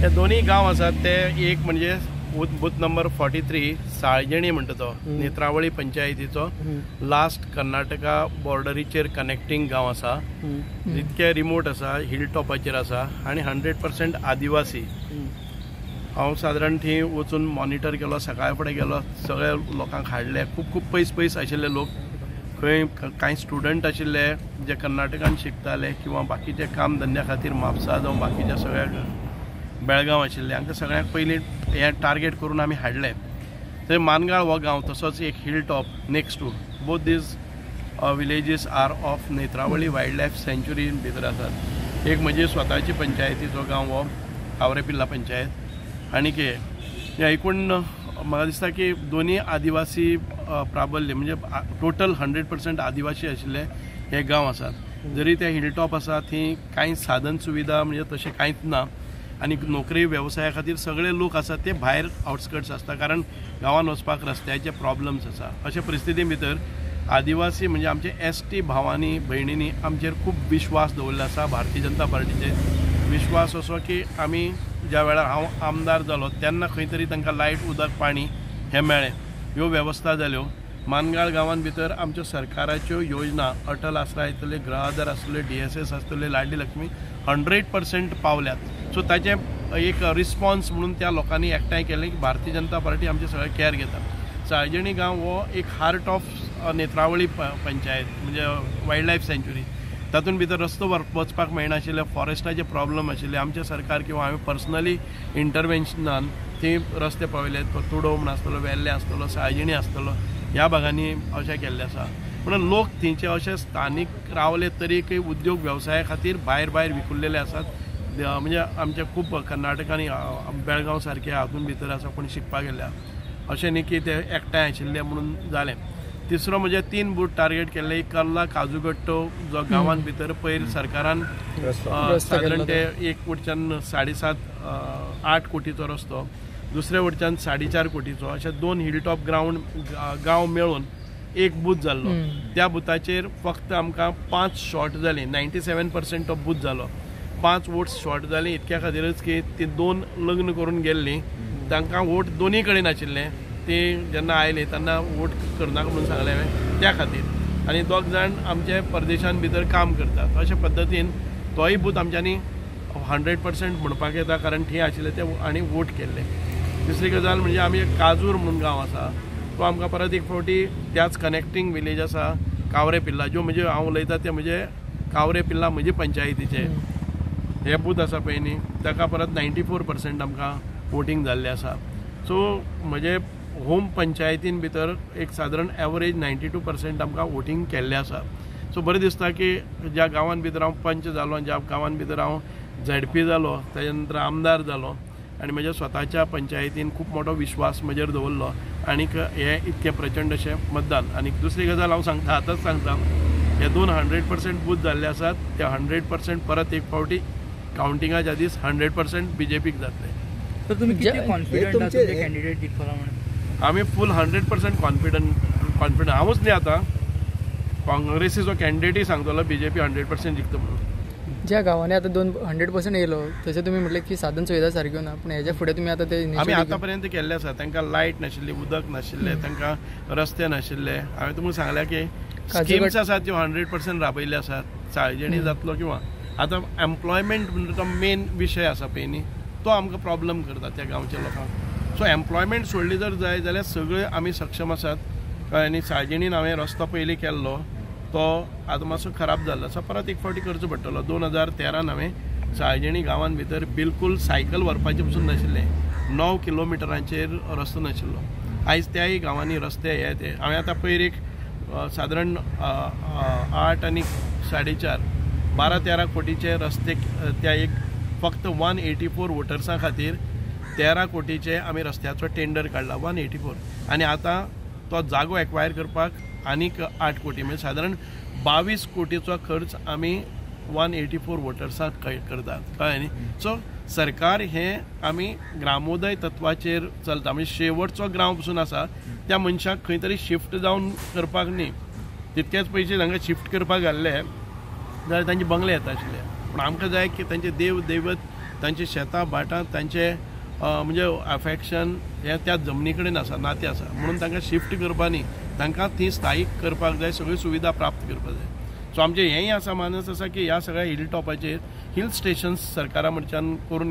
हे दोन्ही गांव आसात ते एक म्हणजे बूथ नंबर 43 साळजेणी म्हणटा तो नेत्रावळी पंचायतीचो लास्ट कर्नाटका बॉर्डरीचेर कनेक्टींग गांव आसा. इतके रिमोट आसा, हिल टॉपाचेर आसा आनी 100% आदिवासी. हांव सादारण थंय वचून मॉनिटर केलो, सकाळ फुडें गेलो, सगळे लोकांक हाडले. खूब खूब पयस पयस आशिल्ले लोक, खंय कांय स्टुडंट आशिल्ले जे कर्नाटकान शिकताले किंवा बाकीचे काम धंद्या खातीर म्हापसा जावं बाकीच्या सगळ्या बेळगांव आशिल्ले, हांकां सगळ्यांक पयलीं हें टार्गेट करून आमी हाडले. थंय मानगाळ हो गांव तसोच एक hill top next to both these villages are of Netravali wild life sanctuary भितर आसात. एक म्हजी स्वताची पंचायतीचो गांव हो कावरे पिल्ला पंचायत. आनी हे एकूण म्हाका दिसता की दोनी आदिवासी प्राबल्य म्हणजे टोटल 100% आदिवासी आशिल्ले हे गांव आसात. जरी ते हिल टॉप आसा थंय कांय साधन सुविधा म्हणजे तशें कांयच ना आनी नोकरी वेवसाया खातीर सगळे लोक आसात ते भायर आउटस्कर्ट्स आसता, कारण गांवान वचपाक रस्त्याचे प्रॉब्लम्स आसा. अशे परिस्थिती भितर आदिवासी म्हणजे आमचे एस टी भावांनी भयणींनी आमचेर खूब विश्वास दवरलो आसा. भारतीय जनता पार्टीचेर विश्वास असो की आमी ज्या वेळार हांव आमदार जालो तेन्ना खंय तरी तांकां लायट, उदक, पाणी हें मेळ्ळें, ह्यो वेवस्था जाल्यो. मानगाळ गांवान भितर आमच्यो सरकाराच्यो योजना अटल आसरा येतले, गृह आधार आसतले, डीएसएस आसतले, लाडली लक्ष्मी 100% पावल्यात. सो ताचें एक रिस्पॉन्स म्हणून त्या लोकांनी एकठांय केलें की भारतीय जनता पार्टी आमचे सगळे कॅर घेता. साळजेणी गांव हो एक हार्ट ऑफ नेत्रावळी पंचायत म्हणजे वायल्ड लायफ सँच्युरी. तातूंत भितर रस्तो वचपाक मेळनाशिल्ले, फॉरेस्टाचे प्रॉब्लम आशिल्ले. आमचें सरकार किंवा हांवें पर्सनली इंटरवेन्शनान थंय रस्ते पावयले. तो तुडो म्हण आसतलो, वेल्ले आसतलो, साळजिणी आसतलो, ह्या भागांनी अशें केल्लें आसा. म्हणून लोक थंयचे अशे स्थानीक रावले तरी उद्योग वेवसाया खातीर भायर भायर विकुल्लेले आसात. म्हणजे आमचे खूब कर्नाटकांनी बेळगांव सारके हातूंत भितर आसा कोण शिकपाक गेल्ले, अशें न्ही की ते एकठांय आशिल्ले म्हणून जालें. तिसरो म्हणजे 3 बूथ टार्गेट केल्ले. एक कर्ला काजूगट्टो जो गांवान भितर पयर सरकारान सादारण ते एक वटच्यान 7.5-8 कोटीचो रस्तो, दुसरे वटच्यान 4.5 कोटीचो, अशे 2 हिलटॉप ग्रावंड गांव मेळून एक बूथ जाल्लो. त्या बुथाचेर फक्त आमकां 5 शॉर्ट जाली, 97% ऑफ बूथ जालो. 5 वोट्स शॉर्ट जाली इतक्या खातीरच की ती 2 लग्न करून गेल्लीं, तांकां वोट दोनी कडेन आशिल्लें. ती जेन्ना आयली तेन्ना वोट करनाका म्हणून सांगलें हांवें त्या खातीर. आनी 2 जाण आमचे परदेशान भितर काम करतात. अशे पद्दतीन तोय बूथ आमच्यांनी 100% म्हणपाक येता, कारण थंय आशिल्ले ते आनी वोट केल्ले. तिसरी गजाल म्हणजे आमी एक काजूर म्हणून गांव आसा तो आमकां परत एक फावटी त्याच कनेक्टींग विलेज आसा कावरे पिल्ला, ज्यो म्हणजे हांव उलयता ते म्हणजे कावरे पिल्ला म्हणजे पंचायतीचे हे बूथ आसा पळय न्ही, ताका परत 94% आमकां वोटींग जाल्लें आसा. सो म्हजे होम पंचायतीन भितर एक सादारण एवरेज 92% आमकां वोटींग केल्लें आसा. सो बरें दिसता की ज्या गांवान भितर हांव पंच जालो, ज्या गांवान भितर हांव झेडपी जालो, ताच्या नंतर आमदार जालो आनी म्हज्या स्वताच्या पंचायतीन खूब मोठो विश्वास म्हजेर दवरलो आनीक हें इतकें प्रचंड अशें मतदान. आनी दुसरी गजाल हांव सांगता, आतांच सांगता, हे 2 100% बूथ जाल्ले आसात ते 100% परत एक फावटी कावंटिंगाच्या दीस 100% बीजेपीक जातले. तर तुम्ही किती कॉन्फिडंट आहात तुमचे कॅन्डिडेट जिखतलो म्हणून? आमी फूल 100% कॉन्फिडंट. हांवूच न्ही, आतां काँग्रेसीचो कॅन्डिडेटय सांगतलो बीजेपी 100% जिखता म्हणून. ज्या गांवांनी आतां 2 100% येयलो, तशें तुमी म्हटलें की साधन सुविधा सारक्यो ना, पूण हेज्या फुडें तुमी आतां ते आमी आतां पर्यंत केल्ले आसा. तांकां लायट नाशिल्ली, उदक नाशिल्लें, तांकां रस्ते नाशिल्ले. हांवें तुमकां सांगलें की स्किम्स आसात त्यो 100% राबयल्ले आसात. साळजेणी जातलो किंवा आतां एम्प्लॉयमेंट म्हणजे तो मेन विशय आसा पळय न्ही, तो आमकां प्रॉब्लम करता त्या गांवच्या लोकांक. सो एम्प्लॉयमेंट सोडली जर जाय जाल्यार सगळे आमी सक्षम आसात. कळ्ळें न्ही? साळजिणीन हांवें रस्तो पयलीं केल्लो तो आतां मातसो खराब जाल्लो आसा, परत एक फावटी करचो पडटलो. 2013 हांवें साळजिणी गांवान भितर बिलकूल सायकल व्हरपाचें पसून नाशिल्लें, 9 किलोमिटरांचेर रस्तो नाशिल्लो. आयज त्याय गांवांनी रस्ते हे ते हांवें आतां पयर एक सादारण 8 आनी 4.5 12-13 कोटीचे रस्ते त्या एक फक्त 184 वोटर्सां खातीर 13 कोटीचे आमी रस्त्याचो टेंडर काडला, 184. आनी आतां तो जागो एक्वायर करपाक आनीक 8 कोटी, म्हणजे सादारण 22 कोटीचो खर्च आमी 184 वोटर्सांक करतात. कळ्ळें न्ही? सो सरकार हें आमी ग्रामोदय तत्वाचेर चलता, म्हणजे शेवटचो ग्राम पसून आसा त्या मनशाक खंय तरी शिफ्ट जावन करपाक न्ही, तितकेच पयशे तांकां शिफ्ट करपाक घाल्ले जाल्यार तांचे बंगले येता आशिल्ले. पूण आमकां जाय की तांचे देव दैवत तांची शेतां भाटां तांचे म्हणजे अफेक्शन हें त्या जमनी कडेन आसा, नातें आसा, म्हणून तांकां शिफ्ट करपा न्ही, तांकां ती स्थायीक करपाक जाय, सगळ्यो सुविधा प्राप्त करपाक जाय. सो आमचें हेंय आसा मानस आसा की ह्या सगळ्या हिल टॉपाचेर हिल स्टेशन्स सरकारा कडच्यान करून